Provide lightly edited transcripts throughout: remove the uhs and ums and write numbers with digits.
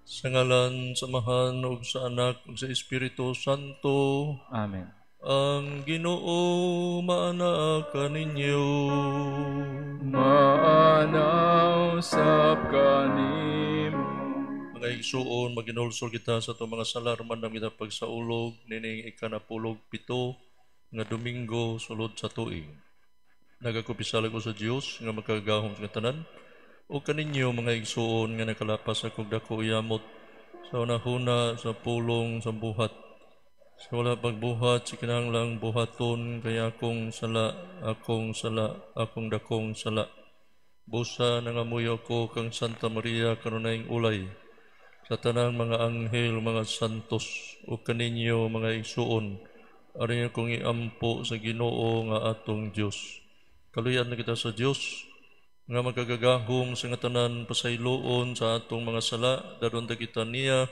Sa ngalan sa Amahan ug sa Anak ug sa Espiritu Santo. Amen. Ang Ginoo maanaa kaninyo. Maana usab kanimo. Mga igsuon, maginulsol kita sa atong mga sala rumandam kita pagsaulog nining 17 nga Domingo sulod sa tuig. Nagakumpisal ko sa Dios nga makagagahom sa tanan o kaninyo mga igsuon nga nakalapas akong dako yamot sa unahuna sa pulong sa buhat. Sa wala pagbuhat, sa kinahanglang buhaton, kay akong sala, akong sala, akong dakong sala. Busa nangamuyo ko kang Santa Maria kanunayng ulay, sa tanang mga anghel, mga santos, o kaninyo mga igsuon, arin kong iampo sa Ginoo nga atong Dios. Kaluyan na kita sa Dios, nga magagagahom sa nga tanan pasayloon sa atong mga sala, daron ta kita niya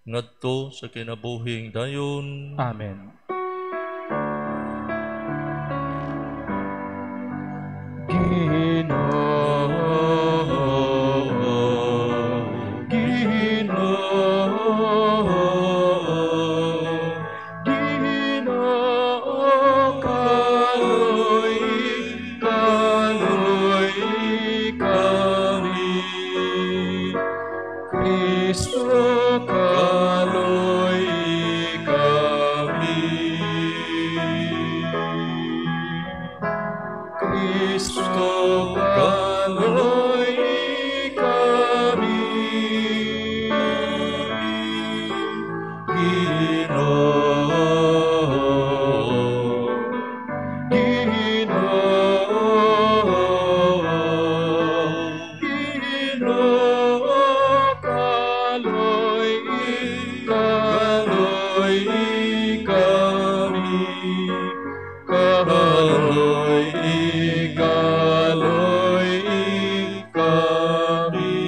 ngadto sa kinabuhing dayon. Amen. Ginoo, Ginoo, Ginoo, kaloy, kaloy kami. Kristo, kaloy kami. Kristo, kaloy kami. Ginoo, Ginoo, Ginoo, kaloy, kaloy kami. Kaloy, kaloy kami.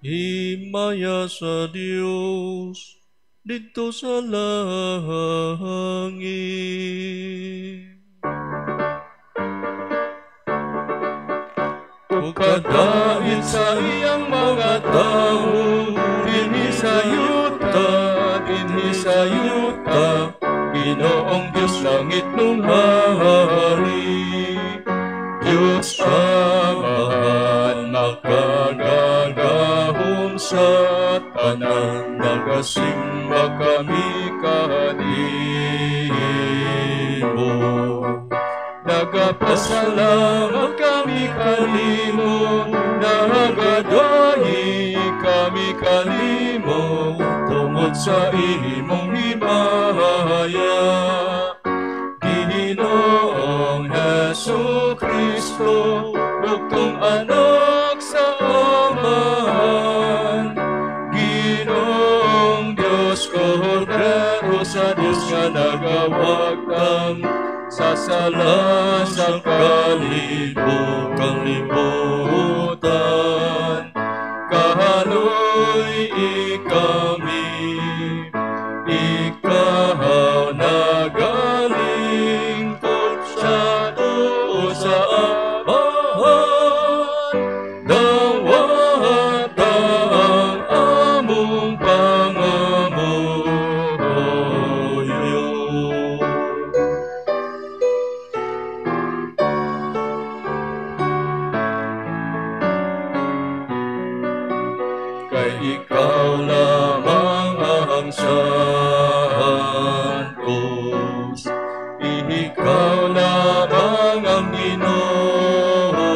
Himaya sa Dios didto sa langit. Ug kadait sa iyang mga tawo, dinhi sa yuta, dinhi sa yuta, Ginoong Diyos langit nung hari. Diyos Amahan, makagagahom sa tanan, nagasimba kami kanimo. Nagapasalamat kami kanimo, nagadayi kami kanimo, tungod sa imong himaya. Ginoong Hesus Kristo, bugtong anak sa Amahan, Ginoong Diyos, Kordero sa Diyos nga nagawagtang sa sala sa kalibutan. Kahaloy ikami, ikaw nagalingkod sa tuo sa Amahan, dawata ang among pangamuyo. Kay ikaw lamang ang santos, ikaw lamang ang Ginoo,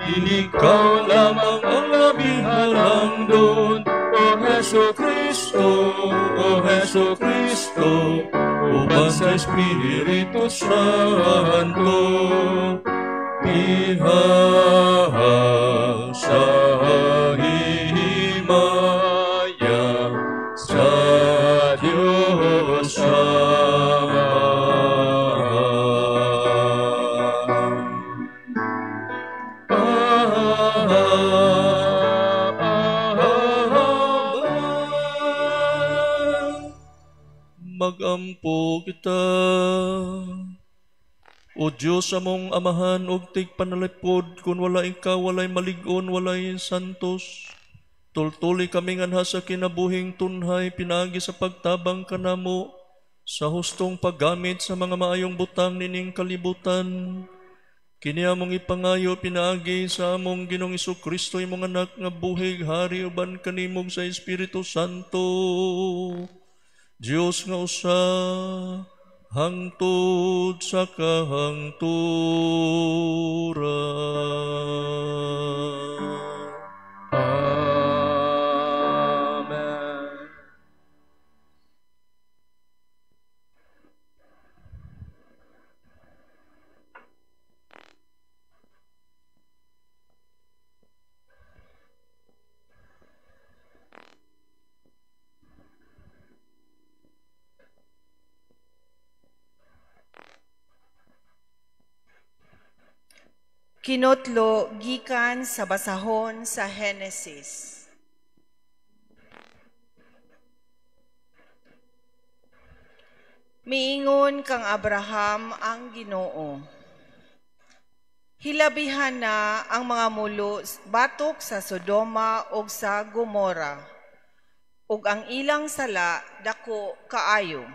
ikaw lamang ang labing halangdon, O Hesu Kristo, O Hesu Kristo, uban sa Espiritu Santo. Diha sa himaya sa Diyos Ama. Magampo kita. O Dios among amahan og tigpanalipod, kun wala ikaw walay malig-on, walay santos. Tultuli kami nganha sa kinabuhing tunhay, pinaagi sa pagtabang kanamo sa hustong paggamit sa mga maayong butang nining kalibutan. Kini among ipangayo pinaagi sa among Ginoong Hesukristo, imong anak nga buhig hari uban kanimog sa Espiritu Santo. Dios nga usa hangtod sa kahangturan. Amen. Kinotlo gikan sa basahon sa Henesis. Miingon kang Abraham ang Ginoo. Hilabihan na ang mga mulo batok sa Sodoma ug sa Gomora, ug ang ilang sala dako kaayo.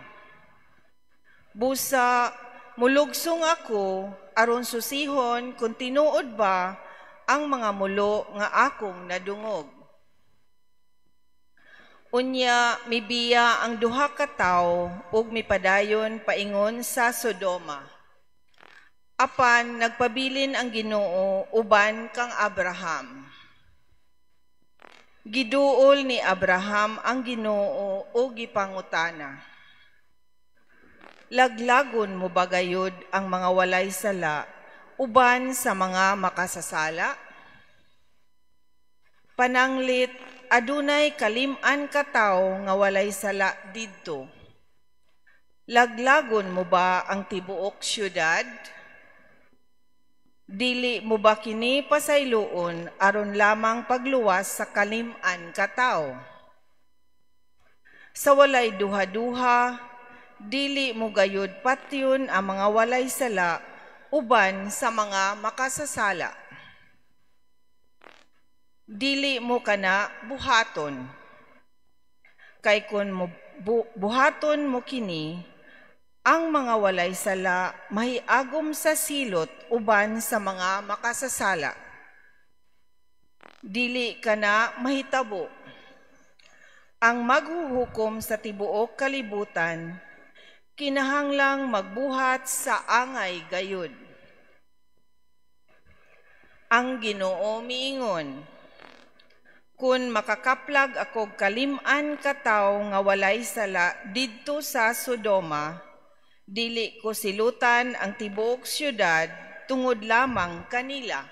Busa mulugsong ako aron susihon kung tinuod ba ang mga mulo nga akong nadungog. Unya mibiya ang duha ka tawo ug mipadayon paingon sa Sodoma. Apan nagpabilin ang Ginoo uban kang Abraham. Giduol ni Abraham ang Ginoo ug gipangutana. Laglagon mo ba gayud ang mga walay sala uban sa mga makasasala? Pananglit adunay kalim-an ka tawo nga walay sala didto. Laglagon mo ba ang tibuok syudad? Dili mo ba kini pasayloon aron lamang pagluwas sa kalim-an ka tawo? Sa walay duha-duha, dili mo gayud patyon ang mga walay sala uban sa mga makasasala. Dili mo kana buhaton. Kay kun mo buhaton mo kini, ang mga walay sala mahiagom sa silot uban sa mga makasasala. Dili kana mahitabo. Ang maghuhukom sa tibuok kalibutan kinahanglang magbuhat sa angay gayud. Ang Ginoo miingon, kun makakaplag akog kalim-an ka tawo nga walay sala didto sa Sodoma, dili ko silutan ang tibuok syudad tungod lamang kanila.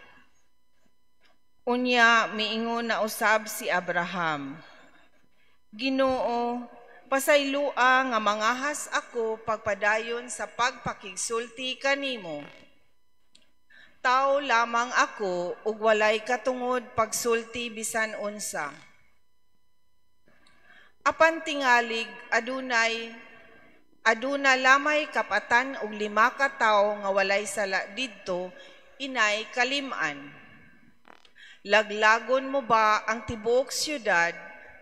Unya miingon na usab si Abraham, Ginoo, pasaylua nga mangahas ako pagpadayon sa pagpakigsulti kanimo. Tao lamang ako ug walay katungod pagsulti bisan unsa. Apan tingalig aduna lamay kapatan og 5 ka tawo nga walay sala didto inay kalim-an. Laglagon mo ba ang tibuok syudad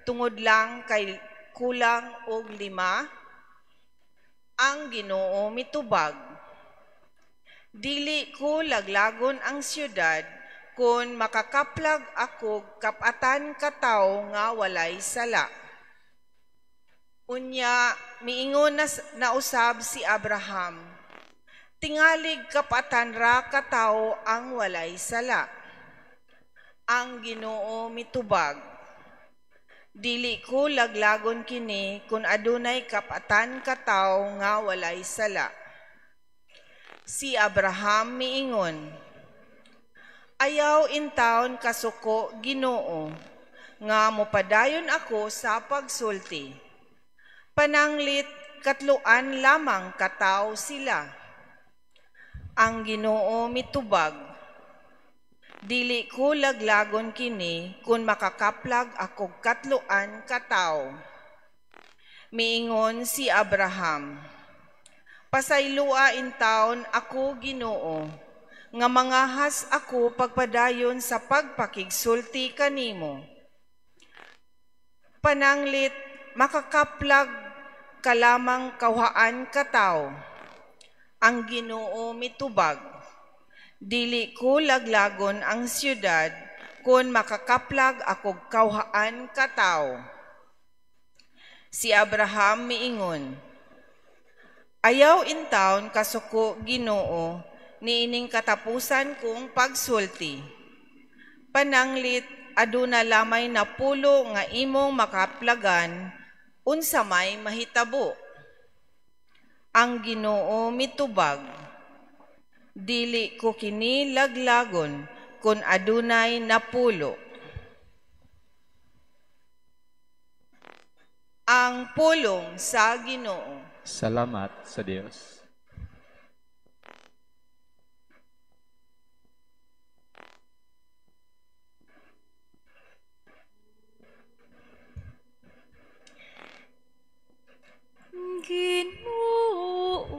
tungod lang kay kulang og 5? Ang Ginoo mitubag, dili ko laglagon ang syudad kun makakaplag ako kapatan ka tawo nga walay sala. Unya miingon na usab si Abraham, tingalig kapatan ra ka tawo ang walay sala. Ang Ginoo mitubag, dili ko laglagon kini kun adunay kapatan ka tawo nga walay sala. Si Abraham miingon, ayaw intawon kasuko Ginoo, nga mopadayon ako sa pagsulti. Pananglit katluan lamang katawo sila. Ang Ginoo mitubag, dili ko laglagon kini kun makakaplag akog katluan katawo. Miingon si Abraham, Pasaylua intawon ako, Ginoo, nga mangahas ako pagpadayon sa pagpakigsulti kanimo. Pananglit makakaplag ka lamang 90 ka tawo. Ang Ginoo mitubag, dili ko laglagon ang siyudad kon makakaplag akog 90 ka tawo. Si Abraham miingon, ayaw intawon kasuko, Ginoo, niining katapusan kong pagsulti. Pananglit aduna lamay 10 nga imong makaplagan, unsa may mahitabo? Ang Ginoo mitubag, dili ko kini laglagon kon adunay 10. Ang pulong sa Ginoo. Salamat sa Dios. Ginoo,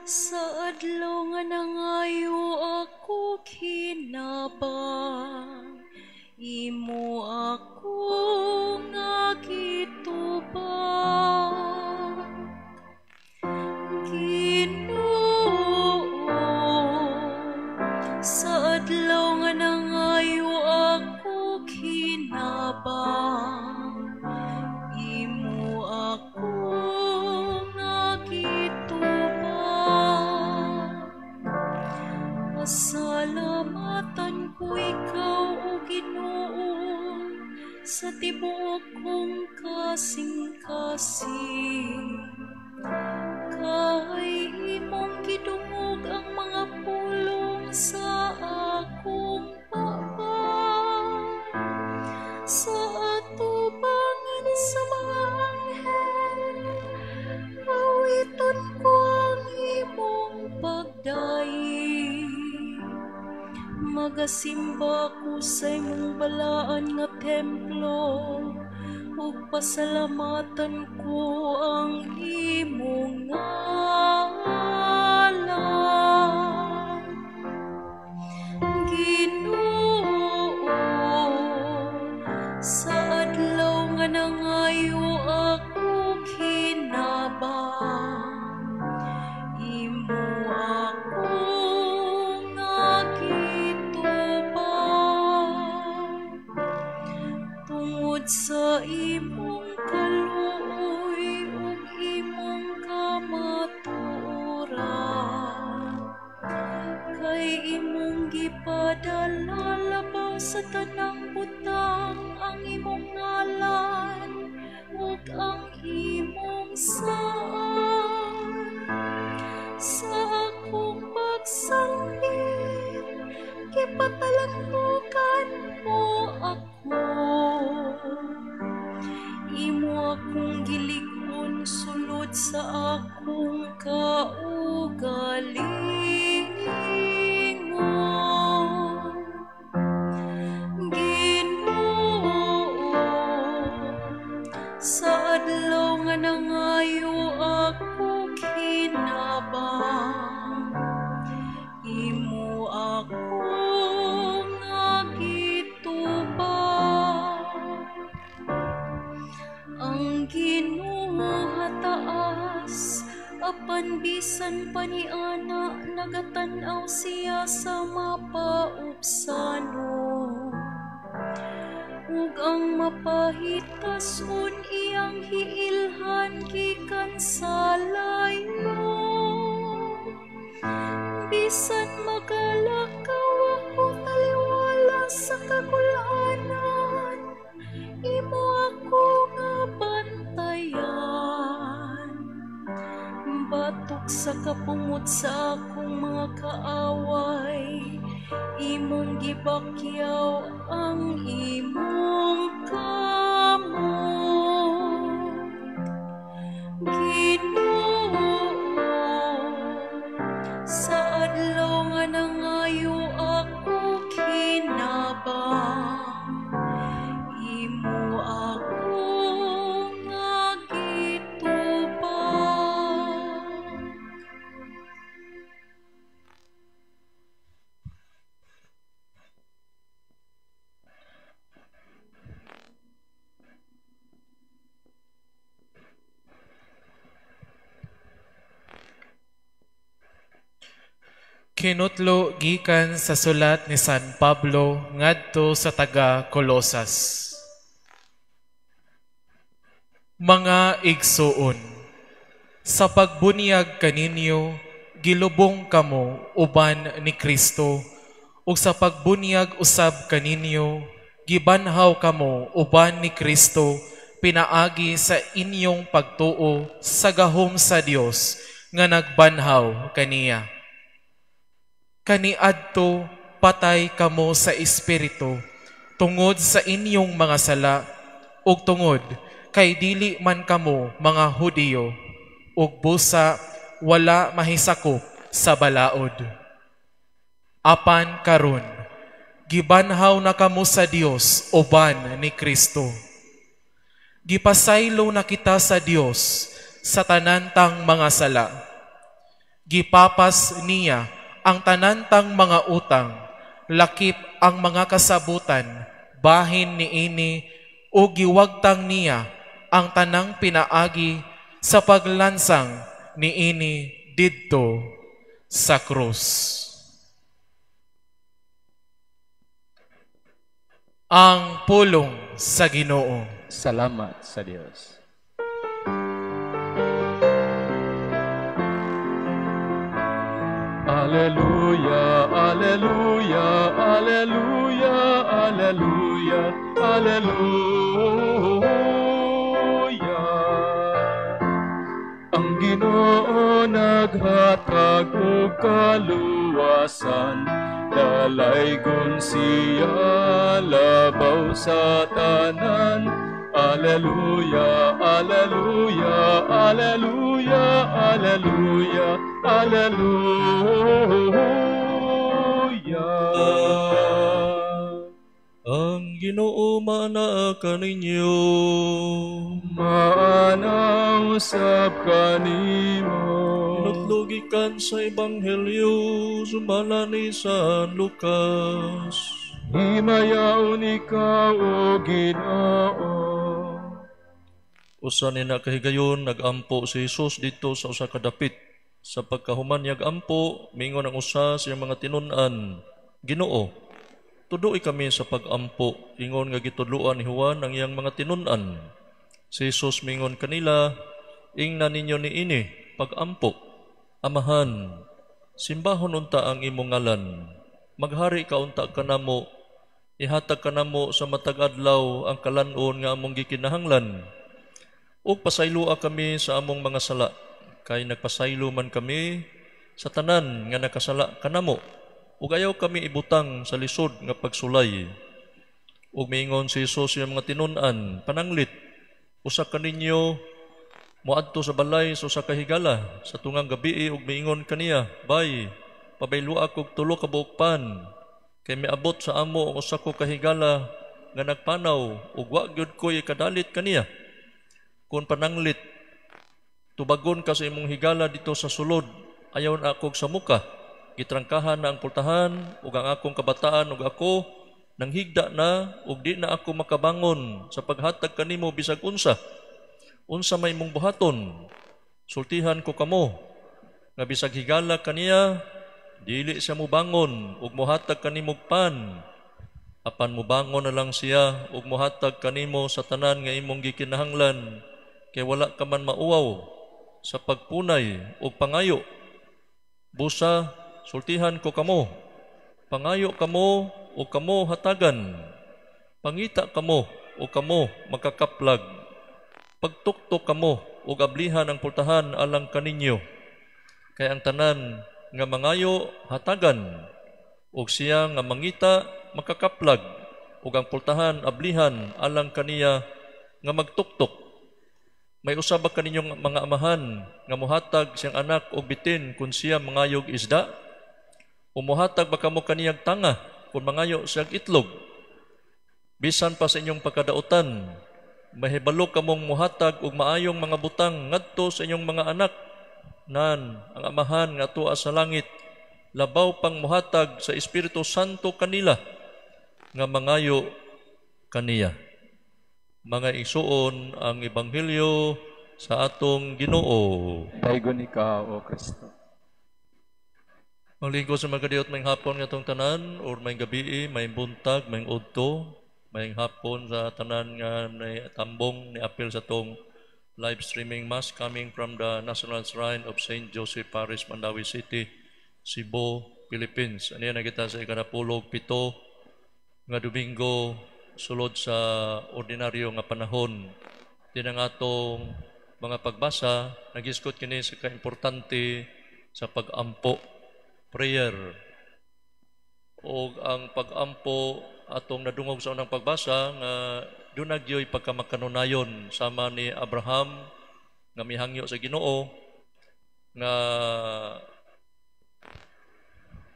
sa adlaw nga nangayo ako kinabang, imo ako nga gitubag. Ginoo, sa adlaw nga nangayo ako kinabang, imo ako nga gitubag. Pasalamatan ko ikaw, o Ginoo, sa tibuok kong kasing-kasing. Kay imong gidungog ang mga pulong sa akong baba. Sa atubangan sa mga anghel, awiton ko ang imong pagdaig. Magasimba ko sa imong balaan nga templo, ug pasalamatan ko ang imong ngalan. Ginoo, sa adlaw nga nangayo ako kinabang, imo ako nga gitubag. Tungod sa imong kaluoy ug imong kamatuoran, kay imong gipadala labaw sa tanang butang ang imong ngalan ug ang imong saan. Sa akong pagsangit, gipatalandukan mo ako. Imo akong gilig-on sulod sa akong kaugalingon. Ginoo, sa adlaw nga nangayo ako kinabang, imo ako nga gitubag. Ang Ginoo hataas, apan bisan pa ni ana nagatan-aw siya sa mapaupsanon. Ug ang mapahitason iyang hiilhan gikan sa layo. Bisan magalakaw ako taliwala sa kagulanan, imo ako nga bantayan. Batok sa kapungot sa akong mga kaaway, imong gibakyaw ang imong kamot. Ginoo, sa adlaw nga nangayo ako kinabang, imo ako nga gitubag. Kinutlo gikan sa sulat ni San Pablo ngadto sa taga Colosas. Mga igsuon, sa pagbunyag kaninyo gilubong kamo uban ni Kristo, ug sa pagbunyag usab kaninyo gibanhaw kamo uban ni Kristo pinaagi sa inyong pagtuo sa gahom sa Dios nga nagbanhaw kaniya. Kaniadto patay kamo sa espiritu tungod sa inyong mga sala ug tungod kay dili man kamo mga Hudiyo ug busa wala mahisakop sa balaod. Apan karon gibanhaw na kamo sa Dios uban ni Kristo. Gipasaylo na kita sa Dios sa tanantang mga sala. Gipapas niya ang tanantang mga utang, lakip ang mga kasabutan, bahin niini o giwagtang niya ang tanang pinaagi sa paglansang niini didto sa krus. Ang pulong sa Ginoo. Salamat sa Dios. Alleluia, alleluia, alleluia, alleluia, alleluia. Ang Ginoo naghatag og kaluwasan, dalaygon siya labaw sa tanan. Alleluia, alleluia, alleluia, alleluia, alleluia. Ang Ginoo maanaa kaninyo. Maanaa usab kanimo. Tinutlugikan sa Ebanghelyo sumala ni San Lucas. Himayaon ikaw, o Ginoo. Usa ni nakahigayon nagampo si Jesus dito sa usa ka dapit. Sa pagkahuman niyag ampo, mingon ang usa sa iyang mga tinun-an, Ginoo, tudoi kami sa pagampo, ingon nga gitudloan ni Juan ang iyang mga tinun-an. Si Jesus mingon kanila, ingna ninyo niini pagampo, Amahan, simbahon unta ang imong ngalan, maghari ka unta kanamo, ihatag kanamo sa matag adlaw ang kalan-on nga among gikinahanglan. Ug pasayloa kami sa among mga sala, kay nagpasaylo man kami sa tanan nga nakasala kanamo, ug ayaw kami ibutang sa lisod nga pagsulay. Ug miingon si Jesus sa mga tinun-an, pananglit, usa kaninyo moadto sa balay sa usa ka higala sa tungang gabii ug miingon kaniya, bay, pabayloa kog tulo ka buok pan, kay miabot sa amo ang usa ko ka higala nga nagpanaw ug wa gyud koy kadalit kaniya. Kung pananglit, tubagon ka sa imong higala dito sa sulod, ayaw na akog sa muka. Gitrangkahan na ang pultahan, ug ang akong kabataan ug ako, nanghigda na, ug di na ako makabangon sa paghatag kanimo bisag unsa. Unsa may imong buhaton, sultihan ko kamo, nga bisag higala kaniya, dili siya mubangon, ug muhatag kanimo pan. Apan mubangon na lang siya, ug muhatag kanimo sa tanan nga imong gikinahanglan, kay wala ka man mauwaw sa pagpunay o pangayo. Busa, sultihan ko kamo, pangayo kamo o kamo hatagan, pangita kamo o kamo makakaplag, pagtuktok kamo o ablihan ang pultahan alang kaninyo. Kay ang tanan nga mangayo hatagan, o siya nga mangita makakaplag, ug ang pultahan ablihan alang kaniya nga magtuktok. May usa ba kaninyong mga amahan nga mohatag siyang anak og bitin kung siya mangayog isda? O mohatag ba kamo kaniyang tanga kung mangayo siyang itlog? Bisan pa sa inyong pagkadautan, mahibalo kamong mohatag og maayong mga butang ngadto sa inyong mga anak. Nan, ang amahan nga atoa sa langit, labaw pang mohatag sa Espiritu Santo kanila nga mangayo kaniya. Mga igsuon, ang Ebanghelyo sa atong Ginoo. Daygon ikaw, O Kristo. Maglingkod sa mga kadiyot, maayong hapon nga atong tanan, or maayong gabii, maayong buntag, maayong udto, maayong hapon sa tanan nga ni tambong ni apil sa atong live streaming Mass coming from the National Shrine of St. Joseph Parish, Mandaue City, Cebu, Philippines. Ania na kita sa 17 nga Domingo sulod sa ordinaryo nga panahon. Din ang atong mga pagbasa, nagisgot kini sa kaimportante sa pag-ampo, prayer. O ang pag-ampo atong nadungog sa unang pagbasa nga duna gyoy pagkamakanunayon sama ni Abraham nga mihangyo sa Ginoo nga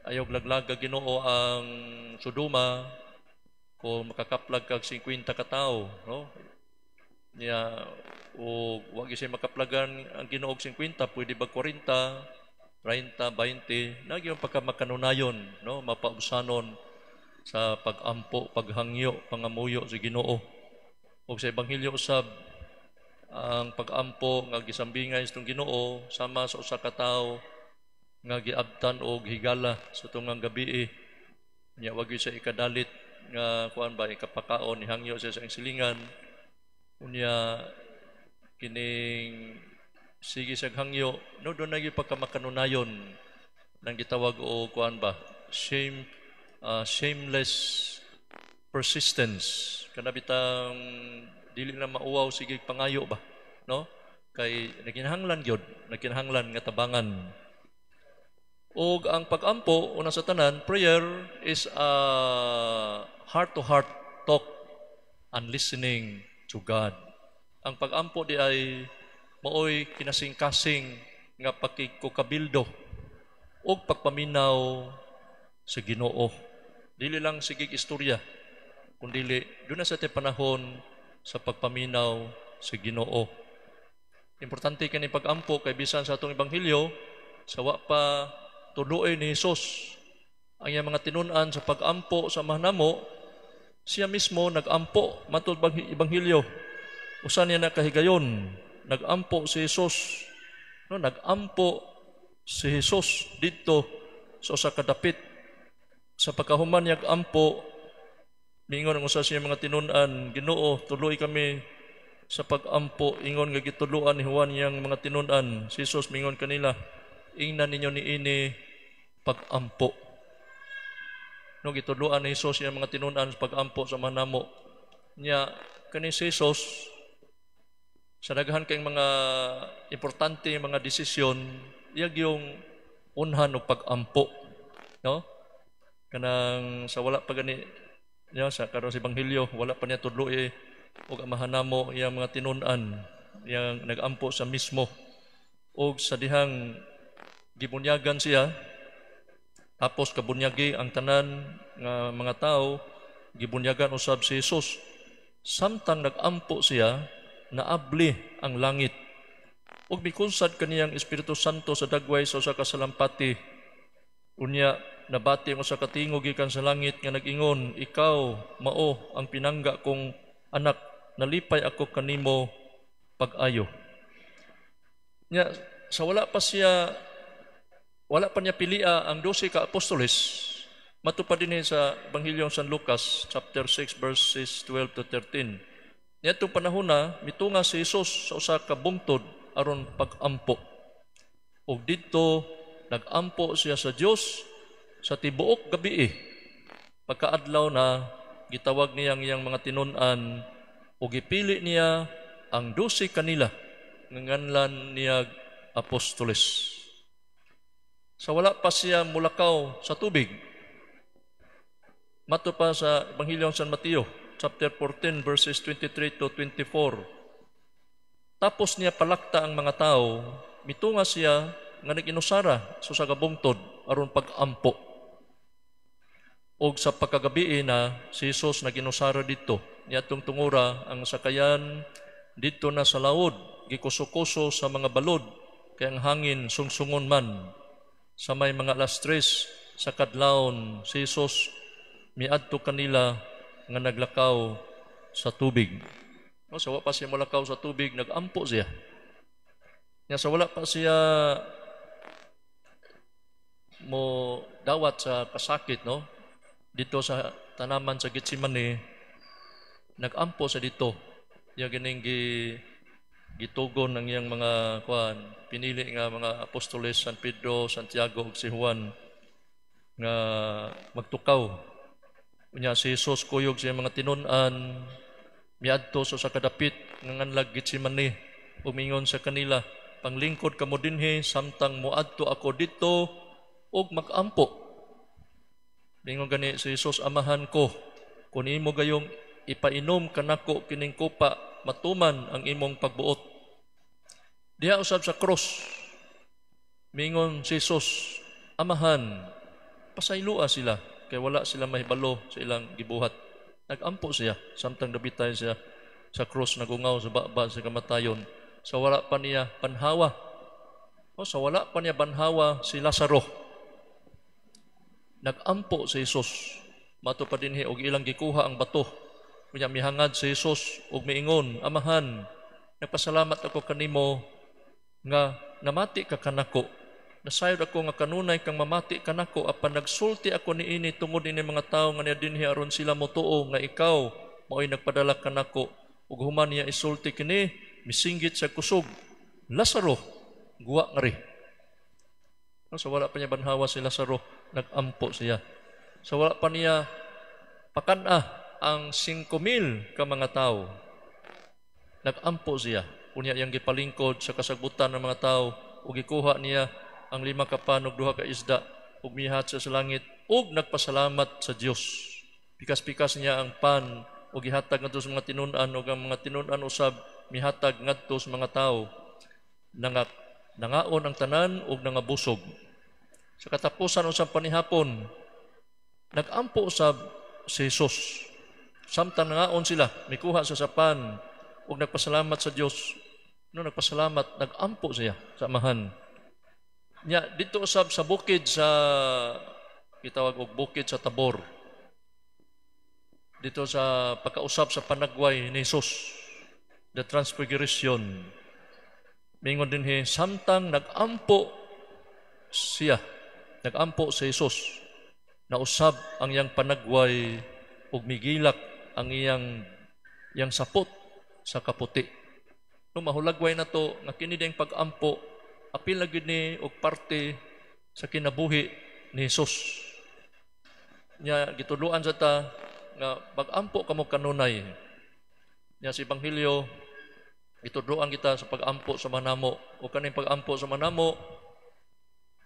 ayaw laglag Ginoo ang Sodoma kung makakaplag kag 50 ka tawo, no? Niya o wag siya makaplagan ang Ginoo og 50, pwede ba 40, 30, 20, nagyong pagkamakanunayon, no? Mapaubsanon sa pag-ampo, paghangyo, pangamuyo sa Ginoo. Og sa Ebanghelyo usab ang pag-ampo nga gisambingay sa Ginoo sama sa usa ka tawo nga giabtan og higala sa tungang gabii. Nya wag gyud siya ikadalit nga kuan ba ikapakaon, nihangyo siya sa iyang silingan. Unya kining sige sa hangyo, no, duna gyud pagkamakanunayon nang gitawag o kuan ba shameless persistence, kana bitang dili na mauwaw, sige pangayo ba, no? Kay nagkinahanglan gyud, nagkinahanglan nga tabangan. Og ang pag-ampo, una sa tanan, prayer is a heart to heart talk and listening to God. Ang pag-ampo di ay maoy kinasing-kasing nga pakigkukabildo og pagpaminaw sa Ginoo. Dili lang sige istorya, kundili duna sa te panahon sa pagpaminaw sa Ginoo. Importante kini pag-ampo kay bisan sa atong ebanghelyo, sa wa pa tudloy ni Hesus ang iyang mga tinun-an sa pag-ampo sa Amahan namo, siya mismo nag-ampo matud ebanghelyo. Usa niya nakahigayon, nag-ampo si Jesus. No, nag-ampo si Jesus didto sa usa ka dapit. Sa pagkahuman niya ampo, miingon ang usa sa iyang mga tinun-an, "Ginoo, tudloi kami sa pag-ampo ingon nga gitudloan ni Juan iyang mga tinun-an." Si Jesus mingon kanila, "Ingnan ninyo niini pag-ampo." No, gitudloan ni Jesus iyang mga tinun-an sa pag-ampo sa Amahan namo. Nya kani si Jesus, sa daghan kay mga importante mga desisyon, iya yung unhan og pag-ampo, no? Kanang sa wala pa gani niya sa karon sa ebanghelyo, wala pa niya tudloi og Amahan namo iyang mga tinun-an, iyang nag-ampo sa mismo. Og sa dihang gibunyagan siya, tapos kabunyagi ang tanan nga mga tao, gibunyagan usab si Jesus. Samtang nag-ampo siya, naabli ang langit ug mikunsad kaniyang Espiritu Santo sa dagway sa usa ka salampati. Unya nabati ang usa ka tingog gikan sa langit nga nag-ingon, "Ikaw mao ang pinangga kong anak, nalipay ako kanimo pag-ayo." Nya sa wala pa siya, wala pa niya pilia ang 12 ka apostoles, matupad din sa Ebanghelyo San Lucas chapter 6 verses 12 to 13. Niadtong panahon na mitunga si Jesus sa usa ka bungtod aron pag-ampo. Ug didto nag-ampo siya sa Dios sa tibuok gabii. Pagkaadlaw na, gitawag niya ang iyang mga tinun-an ug gipili niya ang 12 kanila nga nganlan niya apostoles. Sa wala pa siya mulakaw sa tubig, mato pa sa Ebanghelyo San Mateo, chapter 14, verses 23 to 24. Tapos niya palakta ang mga tao, mitunga siya nga nag-inusara sa usa ka bungtod aron pag-ampo. Og sa pagkagabii na si Jesus nag-inusara didto. Niadtong tungura ang sakayan didto na sa laod, gikuso-kuso sa mga balod, kay ang hangin sungsungon man. Sa may mga 3:00 sa kadlawon, si Jesus miadto kanila nga naglakaw sa tubig. No, sa wa pa siya molakaw sa tubig, nag-ampo siya. Nya sa wala pa siya mo dawat sa kasakit, no? Dito sa tanaman sa Gethsemane, nagampo sa dito. Iya gining gitugon ng iyang mga kuan, pinili nga mga apostoles, San Pedro, Santiago ug si Juan nga magtukaw. Unya si Jesus kuyog sa mga tinun-an miadto sa kadapit nga nganlag Gethsemane, umingon sa kanila, "Panglingkod kamo dinhi samtang moadto ako didto ug magampo." Mingon gani si Jesus, "Amahan ko, kun imo gayong ipainom kanako kining kupa, matuman ang imong pagbuot." Diha usab sa cross, mingon si Jesus, "Amahan, pasayloa sila kay wala sila mahibalo sa ilang gibuhat." Nagampo siya samtang dabitay siya sa cross, nagungaw sa baba sa kamatayon. Sa wala pa niya banhawa. O, sa wala pa niya banhawa si Lazaro, nagampo si Jesus. Mato pa dinhi og ilang gikuha ang bato. Unya mihangad si Jesus ug miingon, "Amahan, nagpasalamat ako kanimo nga namati ka kanako. Nasayod ako nga kanunay kang mamati kanako, apan nagsulti ako niini tungod ini mga tawo nga niya dinhi aron sila motuo nga ikaw mao'y nagpadala kanako." Ug human niya isulti kini, misinggit sa kusog, "Lazaro, guwa ngari." No, sa wala pa niya banhawa si Lazaro, nagampo siya. Sa wala pa niya pakan-a ang 5,000 ka mga tao, nagampo siya. Unya iyang gipalingkod sa kasagbutan ng mga tao ug gikuha niya ang 5 ka pan ug 2 ka isda ug mihat siya sa langit ug nagpasalamat sa Dios. Pikas-pikas niya ang pan ug gihatag ngadto sa mga tinun-an, ug ang mga tinun-an usab mihatag ngadto sa mga tao. Nangaon ang tanan ug nangabusog. Sa katapusan usab panihapon, nagampo usab si Jesus. Samtang nangaon sila, mikuha sa pan ug nagpasalamat sa Dios. No, nagpasalamat, nagampo siya sa Amahan. Nya dito usab sa bukid sa gitawag og bukid sa Tabor. Dito sa pagkausab sa panagway ni Jesus, the Transfiguration. Mingon dinhi, samtang nagampo siya, nagampo si Jesus, nausab ang iyang panagway ug migilak ang iyang sapot sa kaputi. No, mahulagway na to nga kini ding pag-ampo apil na gyud ni og parte sa kinabuhi ni Jesus. Nya gitudloan sa ta nga pag-ampo kamo kanunay. Nya sa Ebanghelyo gitudloan kita sa pag-ampo sa manamo, o kaning pag-ampo sa manamo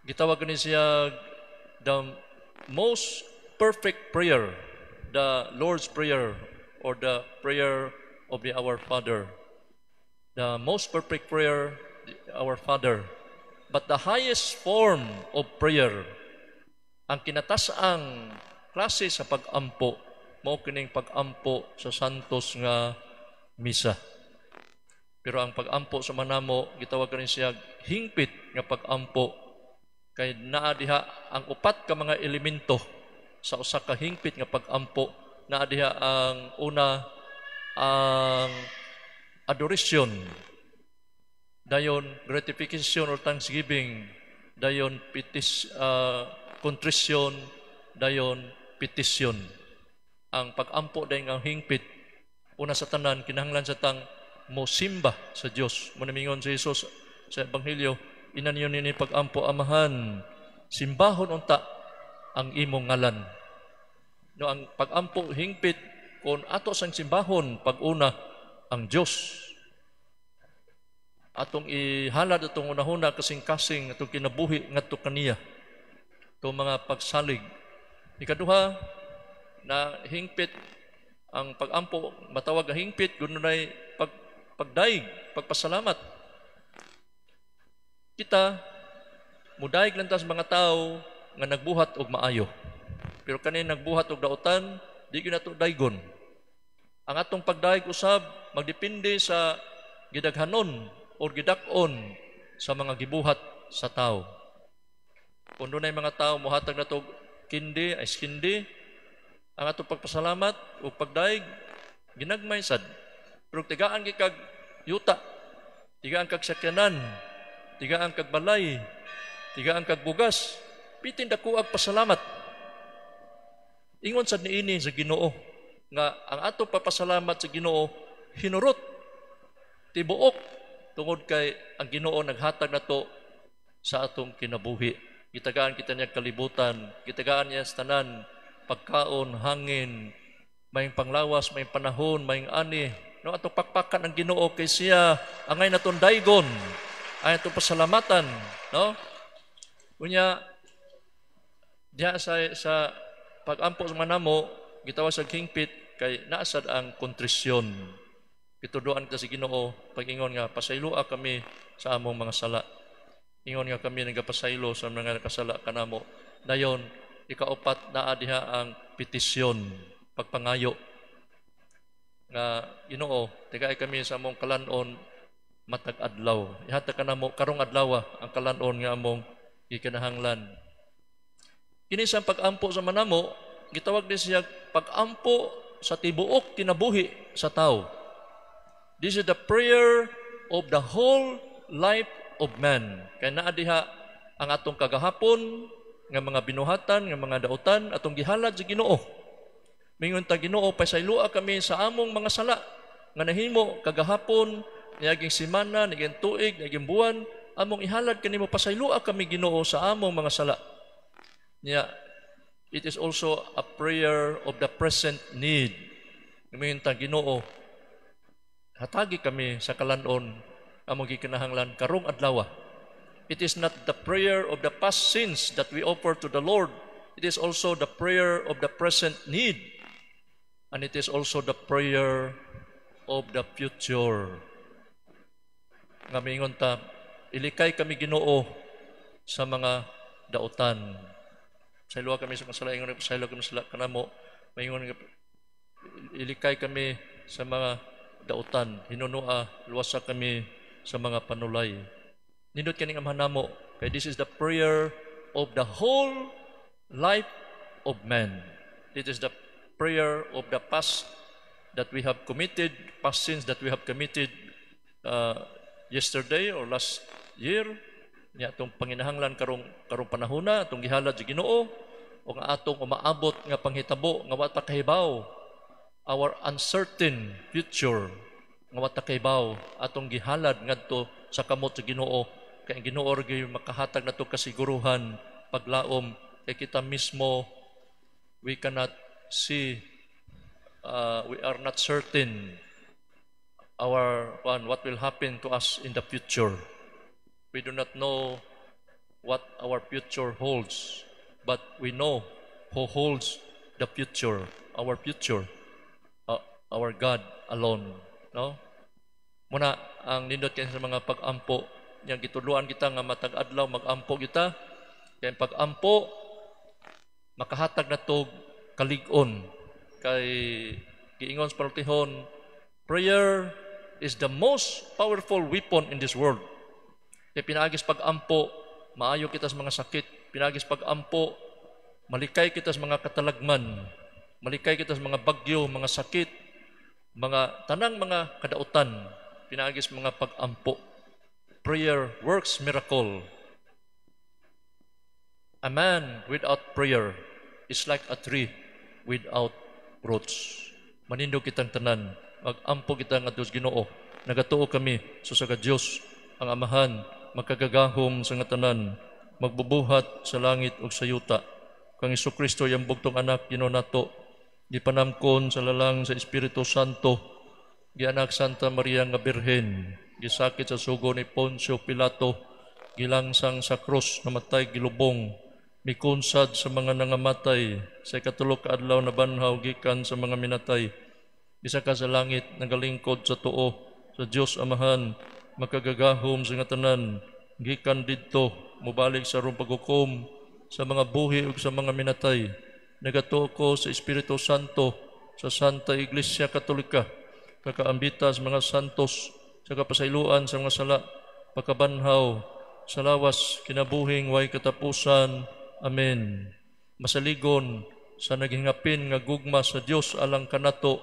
gitawag kani siya the most perfect prayer, the Lord's Prayer or the prayer of the Our Father. The most perfect prayer, the Our Father. But the highest form of prayer, ang kinataas-ang klase sa pag-ampo, mao kining pag-ampo sa santos nga misa. Pero ang pag-ampo sa manamo, gitawag kani siya hingpit nga pag-ampo, kay naa diha ang upat ka mga elemento sa usa ka hingpit nga pag-ampo. Naa diha ang una, ang adoration, dayon gratification or thanksgiving, dayon contrition, dayon petition. Ang pag-ampo dayon ang hingpit, una sa tanan kinahanglan sa tang mosimba sa Dios. Munamingon si Jesus sa Ebanghelyo, ina niyo nini pag-ampo, "Amahan, simbahon unta ang imong ngalan." No, ang pag-ampo hingpit kung ato sang simbahon pag-una ang Dios. Atong ihalad atong unahuna, kasing-kasing, atong kinabuhi ngadto kaniya. Itong mga pagsalig. Ikaduha, na hingpit ang pag-ampo, matawag ang hingpit, gununay pagdaig, pagpasalamat. Kita, mudaig lang ta sa mga tao nga nagbuhat og maayo. Pero kanin nagbuhat og dautan, di gyud nato daygon. Ang atong pagdaig usab magdepende sa gidaghanon o gidak-on sa mga gibuhat sa tao. Kung dunay mga tao mohatag nato kindi, ay kindi, ang atong pagpasalamat o pagdaig ginagmay sad. Pero tigaan gyud kag yuta, tigaan kag sakyanan, tigaan kag balay, tigaan kag bugas, Bitin dako ag pasalamat. Ingon sad niini sa Ginoo nga ang ato papasalamat sa Ginoo hinurot, tibuok, tungod kay ang Ginoo naghatag nato sa atong kinabuhi. Gitagaan kita niya kalibutan, gitagaan niya sa tanan, pagkaon, hangin, may panglawas, may panahon, may ani. No, atong pakpakan ang Ginoo kay siya angay naton daygon, ay atong pasalamatan, no? Unya diha sa pag-ampo sa manamo, gitawag sa hingpit kay naasad ang kontrisyon. Gituduan kita sa Ginoo pag-ingon nga pasayloa kami sa among mga sala. Ingon nga kami nagapasaylo sa mga nakasala kanamo. Dayon ikaupat, naa diha ang petisyon, pagpangayo nga Ginoo, tagay kami sa among kalanon matag adlaw. Ihatag kanamo karong adlaw ang kalanon nga among gikinahanglan. Kini sa pag-ampo sa manamo, gitawag din siya pag-ampo sa tibuok kinabuhi sa tao. This is the prayer of the whole life of man. Kaya naa diha ang atong kagahapon nga mga binuhatan, nga mga dautan, atong gihalad sa Ginoo. Mingon ta, "Ginoo, pasayloa kami sa among mga sala nga nahimo kagahapon, niaging semana, niaging tuig, niaging buwan, among ihalad kanimo, pasayloa kami, Ginoo, sa among mga sala." Niya, it is also a prayer of the present need. Mingon ta, "Ginoo, hatagi kami sa kalanon among gikinahanglan karong adlaw." It is not the prayer of the past sins that we offer to the Lord. It is also the prayer of the present need. And it is also the prayer of the future. Nga mingon ta, "Ilikay kami, Ginoo, sa mga dautan. Pasayloa kami sa mga sala, ingon pasaylo kami sa kanamo." Maingon nga ilikay kami sa mga dautan. Hinunua, luwasa kami sa mga panulay. Nindot kaning Amahan namo kay this is the prayer of the whole life of man. It is the prayer of the past that we have committed, past sins that we have committed yesterday or last year, nya atong panginahanglan karong panahona atong gihalad sa Ginoo, o nga atong umaabot nga panghitabo nga wa ta kahibaw, our uncertain future nga wa ta kahibaw, atong gihalad ngadto sa kamot sa Ginoo, kay ang Ginoo ra gyud makahatag nato kasiguruhan, paglaom, kay kita mismo, we cannot see, we are not certain our one what will happen to us in the future. We do not know what our future holds, but we know who holds the future, our future, our God alone, no? Muna ang nindot kay sa mga pag-ampo nya, gitudloan kita nga matag adlaw mag-ampo kita kay ang pag-ampo makahatag nato kalig-on, kay giingon sa panultihon, prayer is the most powerful weapon in this world. Kay pinaagis pag-ampo, maayo kita sa mga sakit. Pinaagis pag-ampo, malikay kita sa mga katalagman, malikay kita sa mga bagyo, mga sakit, mga tanang mga kadautan, pinaagis mga pag-ampo. Prayer works miracle. A man without prayer is like a tree without roots. Manindog kitang tanan, mag-ampo kita nga Diyos Ginoo. Nagatuo kami sa usa ka Dios, ang Amahan, makagagahom sa nga tanan, magbubuhat sa langit ug sa yuta. Kang Kristo, iyang bugtong anak, Ginoo nato, gipanamkon sa lalang sa Espiritu Santo, gianak Santa Maria nga Birhen, gisakit sa sugo ni Poncio Pilato, gilangsang sa krus, namatay, gilubong, mikunsad sa mga nangamatay, sa ikatulo ka adlaw nabanhaw gikan sa mga minatay, gisaka sa langit, nagalingkod sa tuo sa Dios Amahan, makagagahom sa nga tanan, gikan didto mobalik sa aron paghukom sa mga buhi ug sa mga minatay. Nagatuo ko sa Espiritu Santo, sa Santa Iglesia Katolika, kakaambita sa mga santos, sa kapasayloan sa mga sala, pagkabanhaw sa lawas, kinabuhing way katapusan. Amen. Masaligon sa naghingapin nga gugma sa Dios alang kanato,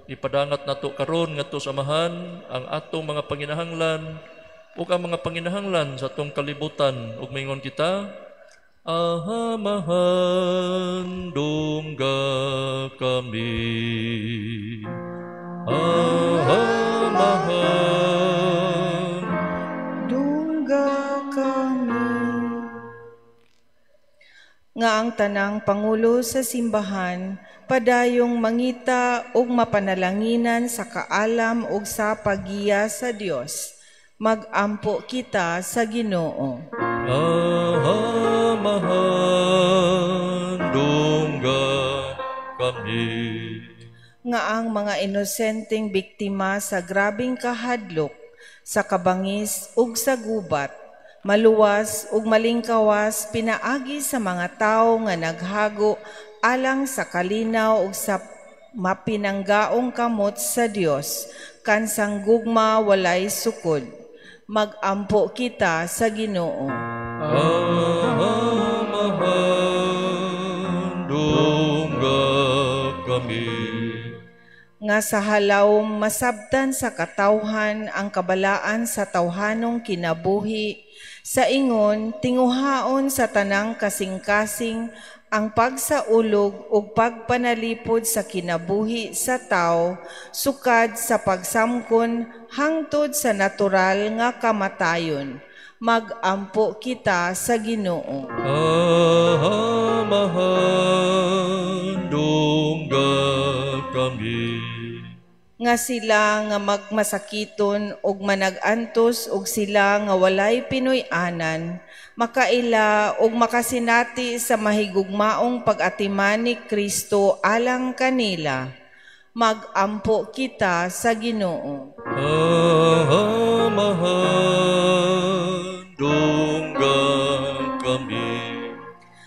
ipadangat nato karon ngadto sa Amahan ang atong mga panginahanglan ug ang mga panginahanglan sa atong kalibutan ug maingon kita: Amahan, dungga kami. Amahan, dungga kami. Nga ang tanang pangulo sa simbahan padayong mangita ug mapanalanginan sa kaalam ug sa paggiya sa Dios. Magampo kita sa Ginoo. Amahan, dungga kami. Nga ang mga inosenteng biktima sa grabeng kahadlok, sa kabangis ug sa gubat, maluwas ug malingkawas pinaagi sa mga tawo nga naghago alang sa kalinaw ug sa mapinanggaong kamot sa Dios, kansang gugma walay sukod. Magampo kita sa Ginoo. Amahan, dungga kami. Nga sa halawom masabtan sa katawhan ang kabalaan sa tawhanong kinabuhi, sa ingon tinguhaon sa tanang kasing-kasing ang pagsaulog ug pagpanalipod sa kinabuhi sa tawo sukad sa pagsamkon hangtod sa natural nga kamatayon. Magampo kita sa Ginoo. Amahan, dungga kami. Nga sila nga magmasakiton ug manag-antos ug sila nga walay pinuy-anan, makaila ug makasinati sa mahigugmaong pag-atiman ni Kristo alang kanila. Magampo kita sa Ginoo. Amahan, dungga kami.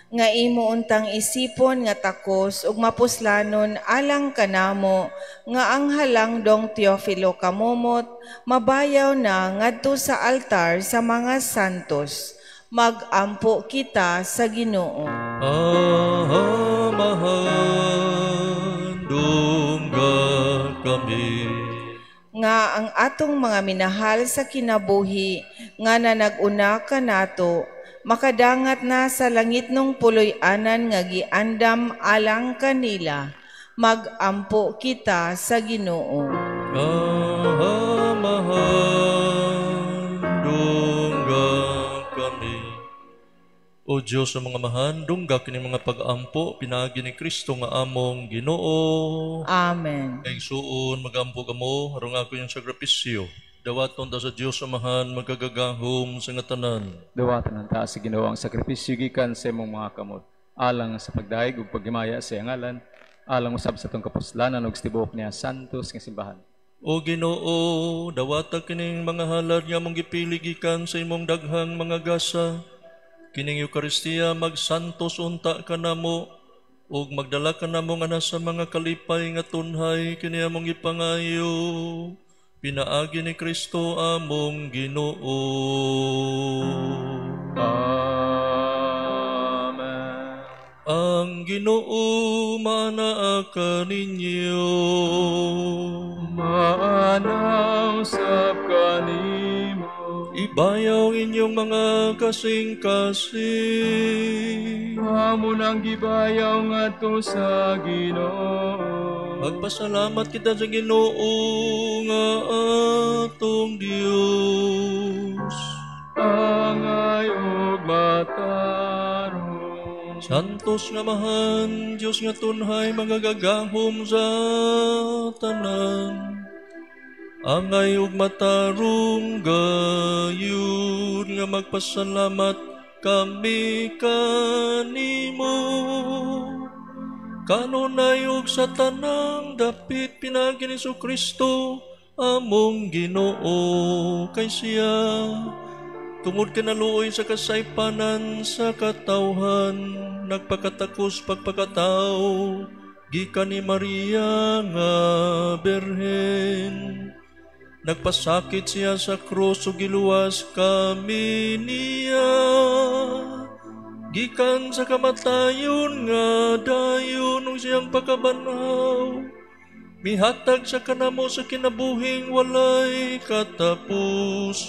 Nga imo untang isipon nga takos ug mapuslanon alang kanamo nga ang halangdong Teofilo Camomot mabayaw na ngadto sa altar sa mga santos. Magampo kita sa Ginoo. Amahan, dungga kami. Nga ang atong mga minahal sa kinabuhi nga nanag-una kanato makadangat na sa langit nung puloy-anan nga giandam alang kanila. Magampo kita sa Ginoo. Amahan, dungga kami. O Diyos sa mga mahan, dungga kini mga pag-ampo, pinaagi ni Kristo nga among Ginoo. Amen. Kay suon, magampo kamo, harong ako yung sakripisyo. Dawaton ta sa Diyos Amahan, magagagahom sa nga tanan. Dawatan ang taas sa Ginoo ang sakripisyo gikan sa imong mga kamot, alang sa pagdayeg ug paghimaya sa iyang ngalan, alang usab sa atong kapuslanan ug sa tibuok niya santos nga simbahan. O Ginoo, dawata kining mga halad nga among gipili gikan sa imong daghang mga gasa. Kining Eukaristiya magsantos unta kanamo ug magdala kanamo nga sa mga kalipay nga tunhay kini among gipangayo. Pinaagi ni Kristo among Ginoo. Amen. Ang Ginoo manaa kaninyo. Maanang sab kanimo. Ibayaw inyong mga kasing-kasing. Amo nang gibayaw ngadto sa Ginoo. Magpasalamat kita sa Ginoo nga atong Dios. Angay ug matarong. Santos nga Amahan, Dios nga tunhay magagagahom sa tanan. Angay ug matarong gayud nga magpasalamat kami kanimo. Kanunay ug sa tanang dapit pinaagi ni Kristo among Ginoo, kay siya tungod kinaluoy sa kasaypanan sa katawhan nagpakatakos pagpakatawo gikan ni Maria nga Birhen. Nagpasakit siya sa krus ug giluwas kami niya gikan sa kamatayon nga dayon ug siyang pagkabanhaw. Mihatag sa kanamo sa kinabuhing walay katapusan.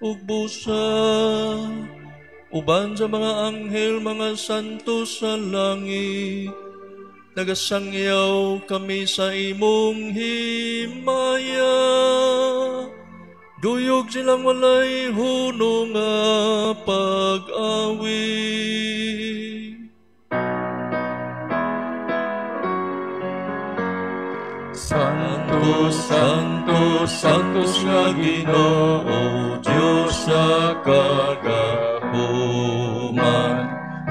Ug busa uban sa mga anghel, mga santo sa langit, nagasangyaw kami sa imong himaya. Duyog silang walay hunong nga pag-awit. Santo, Santo, Santo nga Ginoo, Dios sa kagahuman.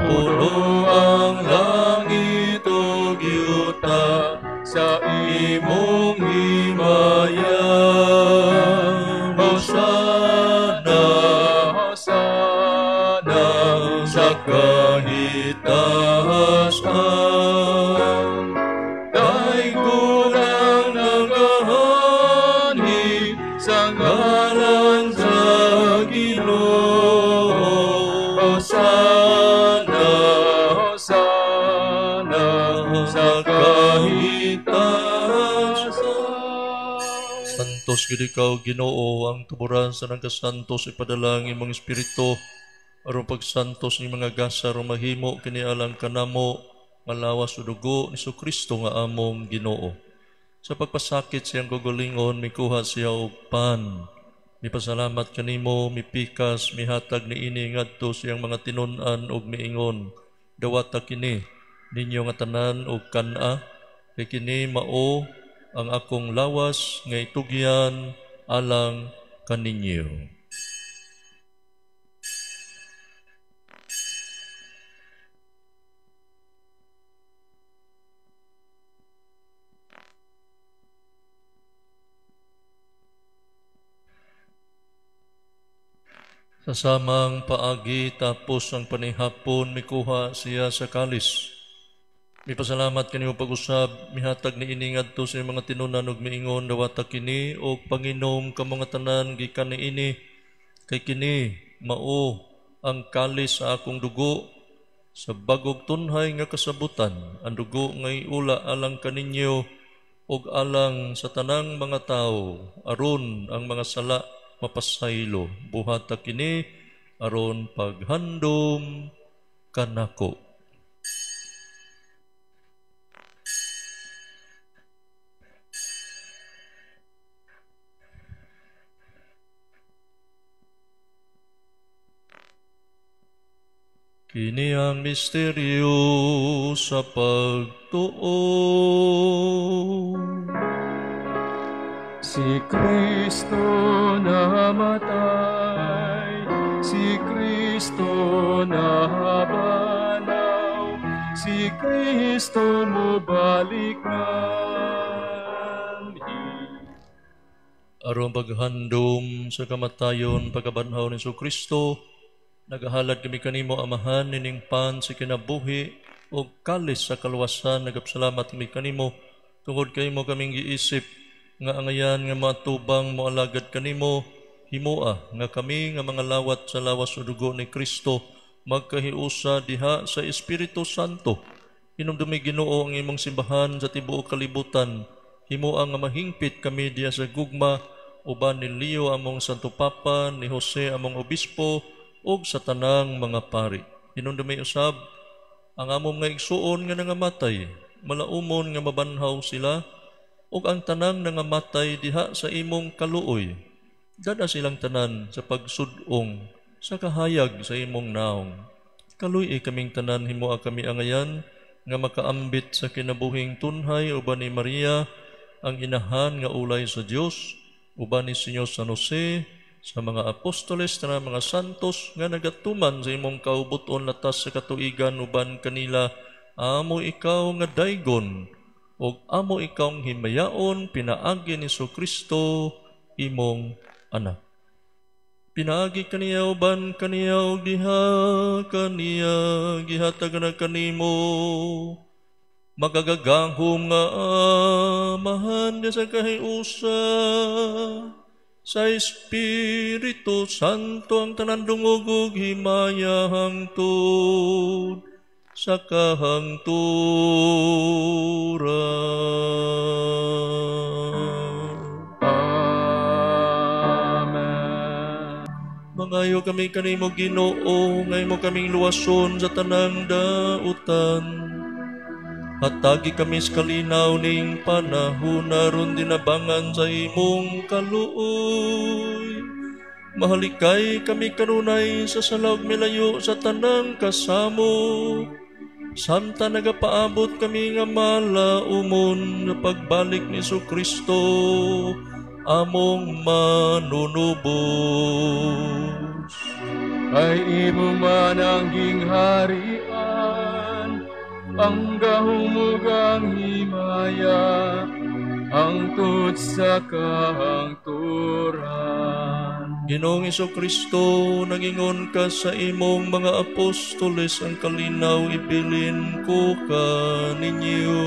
Puno ang langit ug yuta sa imong himaya. Hosana, Hosana sa kahitasan. Daygon ang nagahanhi sa ngalan sa Ginoo. Hosana, Hosana sa kahitasan. Santos gid ikaw Ginoo, ang tuburan sa nagkasantos ipadala ang imong espiritu aron pagsantos ni mga gasa aron mahimo kini alang kanamo nga lawas o dugo ni Kristo nga among Ginoo. Sa pagpasakit siyang kaugalingon, mikuha siya og pan, mipasalamat kanimo, mipikas, mihatag niini ngadto siyang mga tinun-an og miingon, dawata kini ninyo nga tanan og kan-a, kay kini mao ang akong lawas nga itugyan alang kaninyo. Sa samang paagi tapos ang panihapon, mikuha siya sa kalis. Mipasalamat kanimo pag-usab, mihatag ni ini ngadto sa mga tinunan ug miingon, dawata kini og panginom kamo nga tanan gikan niini, kay kini mao ang kalis sa akong dugo sa bagong tunhay nga kasabutan, ang dugo nga iula alang kaninyo ug alang sa tanang mga tawo, aron ang mga sala mapasaylo. Buhata kini aron paghandom kanako. Kini ang misteryo sa pagtuo. Si Kristo namatay, si Kristo nabanaw, si Kristo mobalik man. Aron paghandom sa kamatayon pagkabanhaw ni Kristo, nagahalad kami kanimo Amahan nining pan sa kinabuhi o kalis sa kaluwasan. Nagapasalamat kami kanimo tungod kay mo kaming giisip nga angayan nga matubang moalagad kanimo. Himoa nga kami nga mga lawat sa lawas o dugo ni Kristo magkahiusa diha sa Espiritu Santo. Hinumdumi Ginoo ang imong simbahan sa tibuok kalibutan. Himoa nga mahingpit kami diha sa gugma uban ni Leo among Santo Papa, ni Jose among Obispo, ug sa tanang mga pari. Hinumdumi usab ang among mga igsuon nga nangamatay, malaumon nga mabanhaw sila, ug ang tanang nangamatay diha sa imong kaluoy. Dada silang tanan sa pagsudong sa kahayag sa imong naong. Kaluy-i kaming tanan, himoa kami angayan nga makaambit sa kinabuhing tunhay uban ni Maria ang inahan nga ulay sa Dios, uban ni Senyor San Jose, sa mga apostoles na mga santos nga nagatuman sa imong kaubuton latas sa katuigan uban kanila, amo ikaw nga daygon ug amo ikaw himayaon pinaagi ni Kristo imong anak. Pinaagi kaniya uban kaniya ug diha kaniya gihatag na kanimo magagagahom nga Amahan sa kahiusa sa Espiritu Santo ang tanan dungog ug himaya hangtod sa kahangturan. Amen. Mga Nagapangayo kami kanimo Ginoo, nga imo kaming luwason sa tanang dautan. Hatagi kami sa kalinaw ning panahon aron dinabangan sa imong kaluoy. Mahalikay kami kanunay sa sala ug milayo sa tanang kasamok. Samtang nagapaabot kami nga malaumon nga pagbalik ni Kristo among manunubos. Ay imo man ang gingharian, ang gahom ug ang himaya, hangtod sa kahangturan. Ginoong Jesucristo, nangingon ka sa imong mga apostoles, ang kalinaw ibilin ko kaninyo.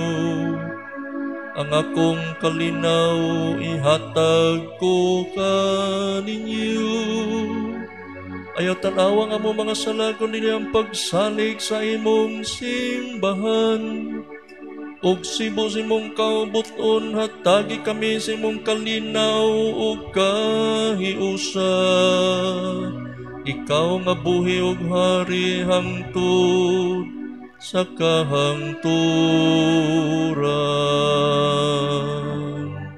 Ang akong kalinaw ihatag ko kaninyo. Ayaw tanawa nga mo mga sala kundi ang pagsalig sa imong simbahan. Ug sibo sa imong kaubuton, hatagi kami sa imong kalinaw ug kahiusa. Ikaw nga buhi ug hari hangtod sa kahangturan.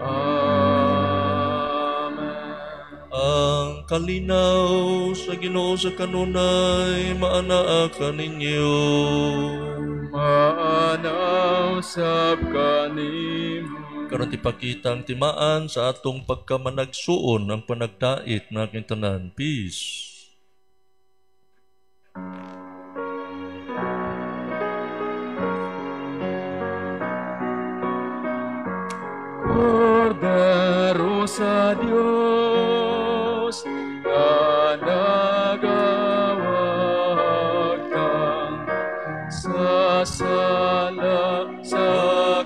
Amen. Ang kalinaw sa Ginoo sa kanunay maanaa kaninyo. Maanaw sab kanimo. Karon ipakita ang timaan sa atong pagkamanagsuon ang panagdait na aking tanan. Peace. Kordero sa Dios nga nagawagtang sa sala sa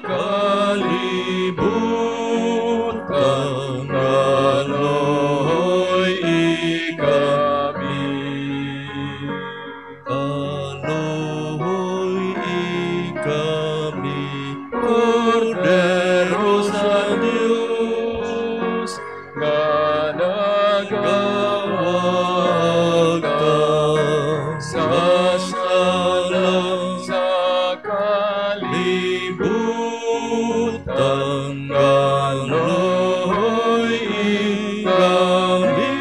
kalibutan, kaloy ikami. Kaloy ikami. Kordero sa Dios nga nagawagtang sa sala sa kalibutan, kaloy ikami.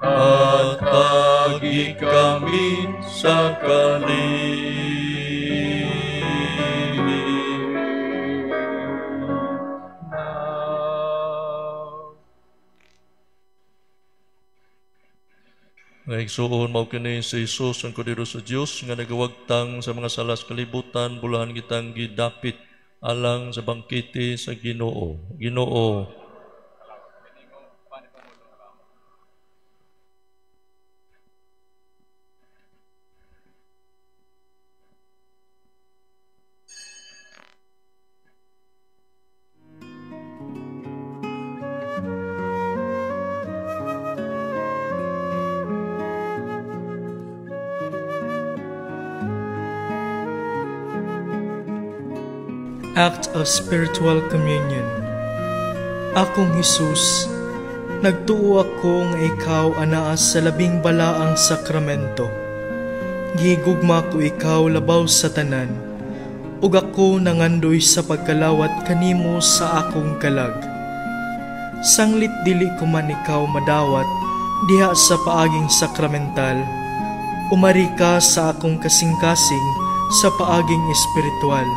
At tagi kami sa kalinaw. Ngaigsuon mao kini si Jesus ang kordero sa Dios nga nagawagtang sa mga sala sa kalibutan, bulahan kitang gidapit alang sa bangkete sa Ginoo. Ginoo, Act of Spiritual Communion. Akong Hesus, nagtuo ako nga ikaw anaa sa labing balaang sakramento. Gigugma ko ikaw labaw sa tanan, ug ako nangandoy sa pagkalawat kanimo sa akong kalag. Sanglit dili ko man ikaw madawat diha sa paaging sakramental, umari ka sa akong kasing-kasing sa paaging espiritual.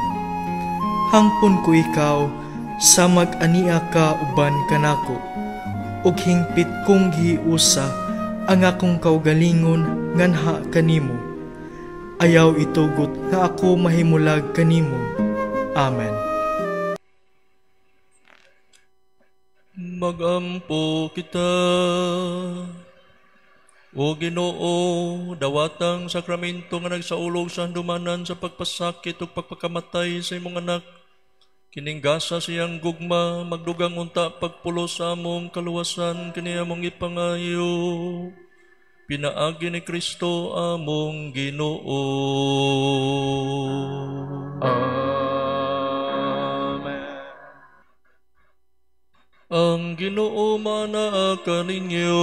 Hangpon ko ikaw sa mag-ania ka uban kanako, ug hingpit kong gihiusa ang akong kaugalingon nganha kanimo. Ayaw itugot nga ako mahimulag kanimo. Amen. Magampo kita. O Ginoo, dawatang sakramento nga nagsaulog sa handumanan sa pagpasakit ug pagpakamatay sa imong anak, kining gasa siyang gugma, magdugang unta pagpulos sa among kaluwasan, kini among ipangayo. Pinaagi ni Kristo among Ginoo. Amen. Ang Ginoo manaa kaninyo.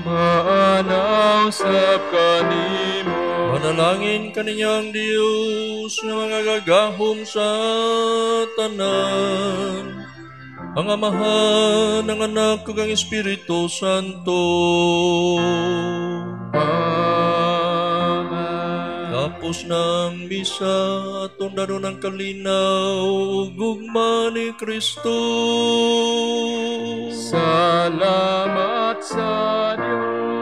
Maana usab kanimo. Manalangin kaninyang Dios nga mga gagahom sa tanan. Ang Amahan, ang Anak, ug ang Espiritu Santo. Amen. Tapos ng misa, atong danon ang kalinaw, ug gugma ni Kristo. Salamat sa Dios.